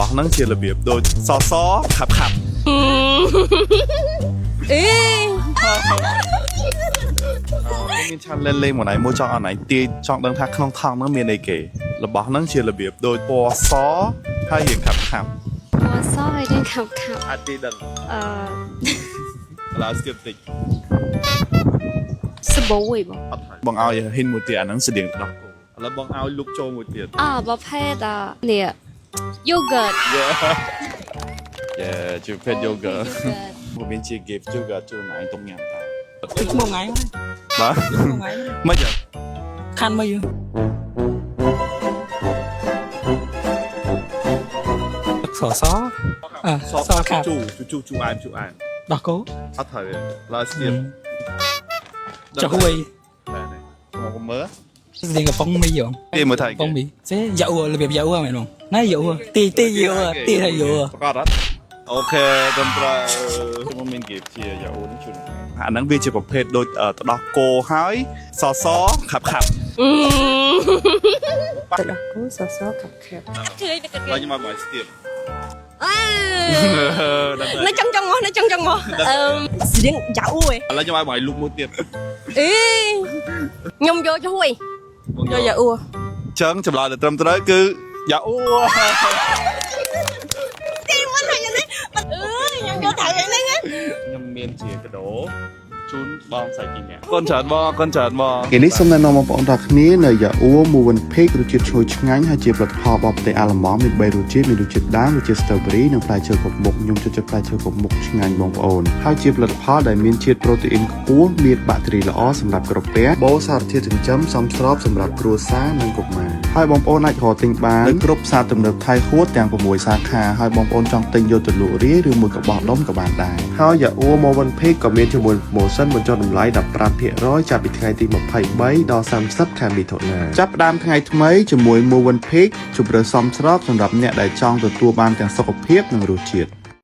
របស់ហ្នឹងជារបៀបដូចសសខាប់ខាប់ អេ មាន challenge លេងមួយណៃមួយចង់អត់ណៃទាយចង់ដឹងថាក្នុងថង់ហ្នឹងមានអីគេរបស់ហ្នឹងជារបៀបដូចពណ៌សហើយរៀងខាប់ខាប់ ពណ៌សហើយរៀងខាប់ខាប់ អាចទាយដឹង អឺ ឥឡូវ skip តិច សបូឯបង អត់ហើយបងឲ្យហ៊ិនមួយទៀតអាហ្នឹងស្តៀងទឹកដោះគោឥឡូវបងឲ្យលុកចូលមួយទៀត អប្រភេទនេះ yogurt. Yeah, yeah, ជាប្រភេទ yogurt មកមានជា gift yogurt ជូនឯងទុំញ៉ាំតា មួយថ្ងៃ បាទ មួយថ្ងៃ មិនចឹង ខាន់មកយូទឹកសសអ ស សខាប់ ជូជូជូជូអែមជូអែម ដោះគោ អត់ត្រូវទេឡើយ skip ចុះហួយ មកកុំមើល ស្តៀងកំប៉ុងមីហ៎ គេមើលថា កំប៉ុងមីចេយ៉ាអ៊ូរបៀបយ៉ាអ៊ូមែនបងណាយ៉ាអ៊ូទីទីយ៉ាអ៊ូទីថាយ៉ាអ៊ូ ប្រកាសអត់ okay ត្រឹមត្រូវខ្ញុំមានគេជាយ៉ាអូនេះជូនអាហ្នឹងវាជាប្រភេទដូចទឹកដោះគោហើយសសខាប់ខាប់ ទឹកដោះគោសសខាប់ខាប់ឃើញតែ ឡើយខ្ញុំឲ្យបង skip អើនៅចង់ចង់មកនៅចង់ចង់មកអឺស្រៀងយ៉ាអ៊ូឯ ឥឡូវខ្ញុំឲ្យបងលុកមួយទៀត អេខ្ញុំយកជួយយកយ៉ាអ៊ូ ចឹងចម្លើយដែលត្រឹមត្រូវគឺយ៉ាអូ ទីមុនហើយនេះអើខ្ញុំយកត្រូវហ្នឹង ខ្ញុំមានជាកដោជូនបងស្រីពីរនាក់កូនច្រើនបងកូនច្រើនបង ថ្ងៃនេះសូមណែនាំបងប្អូនទាំងគ្នានៅយ៉ាអួ Movenpick រសជាតិឈ្ងុយឆ្ងាញ់ហើយជាផលិតផលរបស់ប្រទេសអាល្លឺម៉ង់មាន3រសជាតិមានរសជាតិដើមរសជាតិ strawberry និងផ្លែឈើគ្រប់មុខខ្ញុំចូលចិត្តផ្លែឈើគ្រប់មុខឆ្ងាញ់បងប្អូនហើយជាផលិតផលដែលមានជាតិប្រូតេអ៊ីនខ្ពស់មានបាក់តេរីល្អសម្រាប់ក្រពះបូសារធាតុចិញ្ចឹមសមស្របសម្រាប់គ្រួសារនិងកុមារហើយបងប្អូនអាចរកទិញបាននៅគ្រប់ផ្សារទំនើបថៃហួតទាំង6សាខាហើយបងប្អូនចង់ទិញយកទៅលក់រាយឬមួយក៏បោះដុំក៏បានដែរ ហើយយ៉ាអួ Movenpick ក៏មានជាមួយ promotion បញ្ចុះតម្លៃ15%ចាប់ពីថ្ងៃទី23ដល់30ខែមិថុនា ចាប់ផ្ដើមថ្ងៃថ្មីជាមួយ Movenpick ជម្រើសសមស្របសម្រាប់អ្នកដែលចង់ទទួលបានទាំងសុខភាពនិងរសជាតិ។